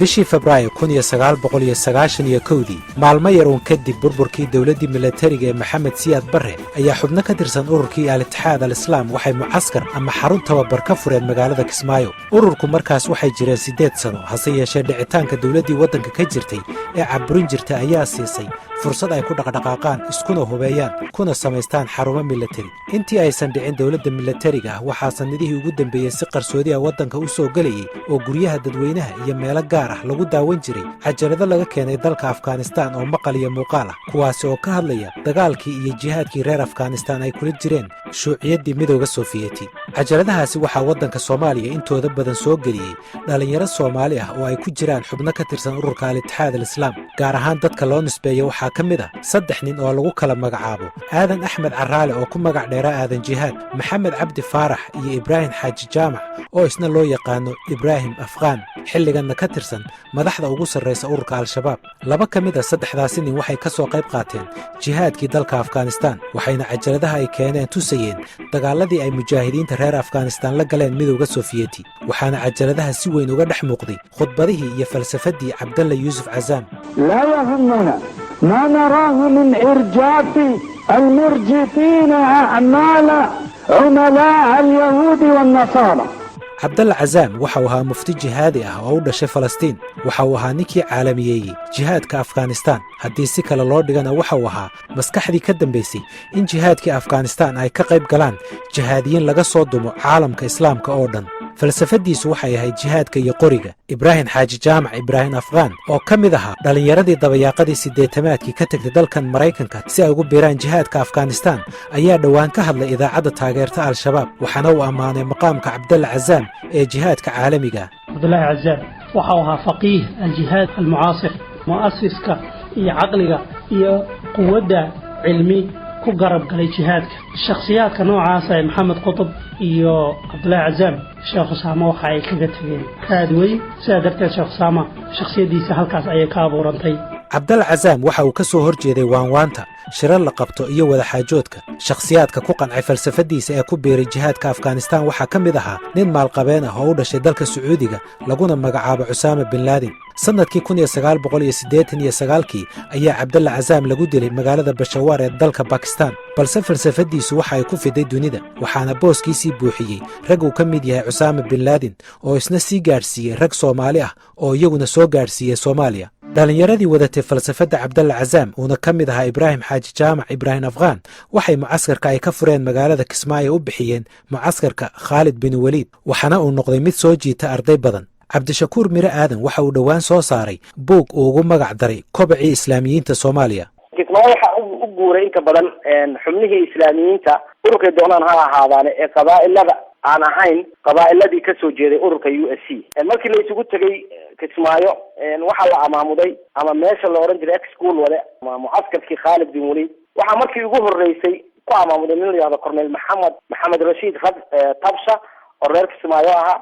Bishii Febraayo 1991-dii, maalmo yar uun kadib burburkii dowladdii milatariga ee Maxamed Siyaad Barre, ayaa xubno ka tirsan ururkii Al-Itixaad Al-Islaam waxay mucaskar ama xarun tababar ka fureen magaalada Kismaayo. Ururku markaas waxay jireen 8 sano. Hase yeeshee, dhicitaanka dowladdii waddanka ka jirtay ee caburin jirta ayaa siisay fursad ay ku dhaqdhaqaaqaan, iskuna hubeeyaan, kuna samaystaan xarumo milatari. Intii aysan dhicin dowladda milatariga ah, waxaa sannadihii ugu dambeeyey si qarsoodi ah waddanka u soo gelayey oo guryaha dadweynaha iyo meelo gaar ah lagu daawan jiray cajalado laga keenay dalka Afghanistaan oo maqal iyo muuqaal ah, kuwaasi oo ka hadlaya dagaalkii iyo jihaadkii reer Afghanistaan ay kula jireen shuuciyaddii Midowga Sofiyeeti. Cajaladahaasi waxaa waddanka Soomaaliya intooda badan soo geliyey dhallinyaro Soomaali ah oo ay ku jiraan xubno ka tirsan ururka Al-Itixaad Al-Islaam. Gaar ahaan dadka loo nisbeeya waxaa ka mid ah saddex nin oo lagu kala magacaabo Aadan Axmed Caraale oo ku magac dheeraa Aadan Jihaad, Maxamed Cabdi Faarax iyo Ibraahim Xaaji Jaamac oo isna loo yaqaano Ibraahim Afghaan, xilliganna ka tirsan madaxda ugu sarraysa ururka Al-Shabaab. Laba ka mid a saddexdaasi nin waxay ka soo qayb qaateen jihaadkii dalka Afghanistaan, waxayna cajaladaha ay keeneen tusayeen dagaaladii ay mujaahidiinta reer Afghanistaan la galeen Midowga Sofiyeti. Waxaana cajaladaha si weyn uga dhex muuqday khudbadihii iyo falsafadii Cabdalla Yuusuf Casaam. لا يهمنا ما نراه من إرجاف المرجفين أعمال عملاء اليهود والنصارى. Cabdalla Casaam waxa uu ahaa mufti jihaadi ah oo u dhashay Falastiin. Waxa uu ahaa ninkii caalamiyeeyey jihaadka Afghanistaan. Haddii si kale loo dhigana, waxa uu ahaa maskaxdii ka dambaysay in jihaadkii Afghanistaan ay ka qayb galaan jihaadiyiin laga soo dumo caalamka Islaamka oo dhan. Falsafadiisu waxay ahayd jihaadka iyo qoriga. Ibraahim Xaaji Jaamac, Ibraahim Afghaan, oo ka mid ahaa dhallinyaradii dabayaaqadii siddeetamaadkii ka tegtay dalkan Maraykanka si ay ugu biiraan jihaadka Afghanistaan, ayaa dhowaan ka hadlay idaacadda taageerta Al-Shabaab, waxaana uu ammaanay maqaamka Cabdalla Casaam ee jihaadka caalamiga. Cabdullaahi Cazaam waxa uu ahaa faqiih aljihaad almucaasir, mu'asiska iyo caqliga iyo quwadda cilmi ku garab galay jihaadka. Shakhsiyaadka noocaasa ee Maxamed Qutub iyo Cabdullaahi Cazaam, Sheekh Usaama waxa ay kaga tegeen raad weyn. Sidaa darteed, Sheekh Usaama shakhsiyaddiisa halkaas ayay ka abuurantay. Cabdalla Casaam waxa uu ka soo hor jeeday waanwaanta, shirar la qabto iyo wadaxaajoodka. Shakhsiyaadka ku qancay falsafadiisa ee ku biiray jihaadka Afghanistaan waxaa ka mid ahaa nin maalqabeen ah oo u dhashay dalka Sacuudiga, laguna magacaabo Cusaama Bin Laadin. Sannadkii 1989-kii ayaa Cabdalla Casaam lagu dilay magaalada Bashawaar ee dalka Bakistan, balse falsafadiisu waxa ay ku fiday dunida, waxaana booskiisii buuxiyey rag uu ka mid yahay Cusaama Bin Laadin, oo isna sii gaadhsiiyey rag Soomaali ah oo iyaguna soo gaadhsiiyey Soomaaliya. Dhallinyaradii wadatay falsafadda Cabdalla Casaam, uuna ka mid ahaa Ibraahim Xaaji Jaamac, Ibraahim Afghaan, waxay mucaskarka ay ka fureen magaalada Kismaayo u bixiyeen Mucaskarka Khaalid Bin Weliid, waxaana uu noqday mid soo jiita arday badan. Cabdishakuur Mire Aadan waxa uu dhowaan soo saaray buug uu ugu magac daray Kobacii Islaamiyiinta Soomaaliya. Kismaayo waxaa u guuray inta badan xubnihii Islaamiyiinta, ururkay doonaan ha ahaadaane, ee qabaa'ilada aan ahayn qabaa'iladii kasoo jeeday ururka USC. Markii la isugu tegay Kismaayo, waxaa la amaamuday ama meesha la ohan jiray ex school wade ama mucaskarkii Khaalid Bin Waliid. Waxaa markii ugu horeysay ku amaamuday nin la yihahdo Cornel Maxamed Maxamed Rashiid Tabsha oo reer Kismaayo ahaa.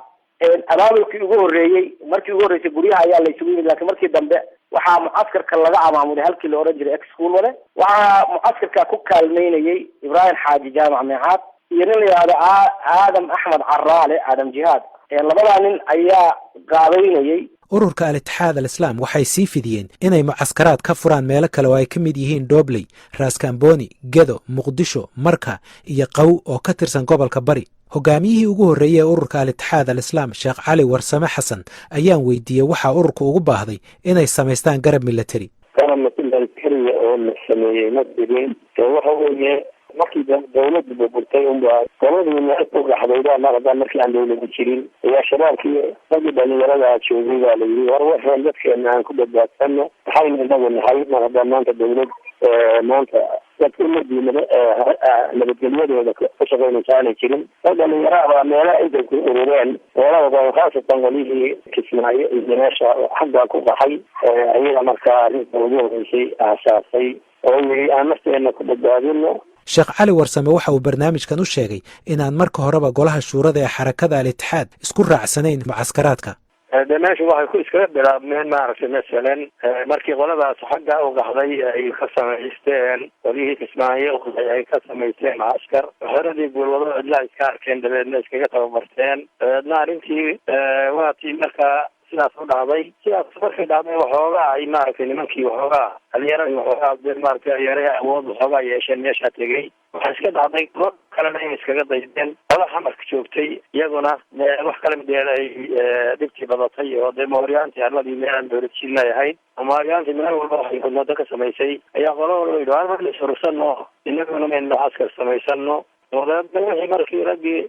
Abaabulkii ugu horreeyey, markii ugu horreysay guryaha ayaa la isugu yimid, laakiin markii dambe waxaa mucaskarka laga amaamuday halkii la ohan jiray ex school wade. Waxaa mucaskarka ku kaalmeynayay Ibraahim Xaaji Jaamac Meecaad iyo nin la yihahdo Aadam Axmed Caraale, Aadam Jihaad. Labadaa nin ayaa qaabeynayay. Ururka Al-Itixaad Al-Islaam waxay sii fidiyeen inay mucaskaraad ka furaan meelo kale oo ay ka mid yihiin Dhobley, Raaskamboni, Gedo, Muqdisho, Marka iyo Qaw oo ka tirsan gobolka Bari. Hogaamiyihii ugu horreeyey ee ururka Al-Itixaad Al-Islaam, Sheekh Cali Warsame Xasan, ayaan weydiiyey waxaa ururka ugu baahday inay samaystaan garab milateri. Garab milatariga oo la sameeyey ma jirin. Waxa weeye, markii dawladdu burburtay unbaa qoladii meel ku qaxday baa mar haddaan markii aan dawladu jirin ayaa shabaabkii, raggii dhalinyarada joogay baa la yidhi, war waxaan dadkeena aan ku badbaadsano, waxaynu inagu nahay mar haddaan maanta dawlad maanta dadka umadii nabadgelyadooda ka shaqeynaysa aanay jirin. Rag dhalinyara baa meelaha intay ku urureen meelaha badan, khaasatan qolyihii Kismaayo iyo meesha xaggaa ku qaxay, ayaga markaa arrinta ugu horeysay aasaasay oo yidhi aan nafteena ku badbaadino. Sheekh Cali Warsame waxa uu barnaamijkan u sheegay inaan marka horeba golaha shuurada ee xarakada Al-Itixaad isku raacsanayn mucaskaraadka. De meesha waxay ku iskaga bilaabmeen, maaragtay, masalan markii qoladaas xagga u qaxday ay ka samaysteen, qolyihii Kismaayo uqaxday ay ka samaysteen mucaskar xeradii Guulwado, cidlaha iska arkeen, dabeedna iskaga tababarteen. Dabeedna arrintii waa tii markaa Sidaas u dhacday. Sidaas markay dhacday, waxoogaa ay maaragtay nimankii waxoogaa dhalinyaradii waxoogaa dee maaragtay yare awood waxoogaa yeesheen meeshaa tegey. Waxaa iska dhacday kuwo kalena inay iskaga daydeen, qola Xamarka joogtay iyaguna wax kale dee ay dhibtii badatay oo dee mooryaantii arladii meelaan dowladsiin ay ahayd, mooryaantii meel walba waxay hudnado ka samaysay, ayaa qolo walba yidhi hal mar la isurursano, inaguna maynu askar samaysano. Dabeedna wixii markii raggii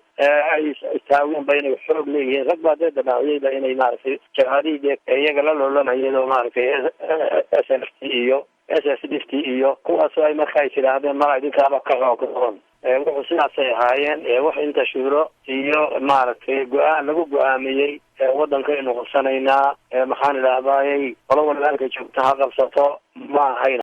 ay istaageen ba inay xoog leeyihiin, rag baa dee damaaciyeyba inay maaragtay jabhadihii dee iyaga la loolanayay oo maaragtay SNF T iyo SSDF T iyo kuwaasoo ay marka ay tidhaahdeen mala idinkaaba ka xoog roon. Wuxuu sidaasay ahaayeen wax inta shuuro iyo maaragtay go-aan lagu go-aamiyey waddankaynu qabsanaynaa, maxaan idhaahdayy, qolo walba halkay joogto ha qabsato, ma ahayn.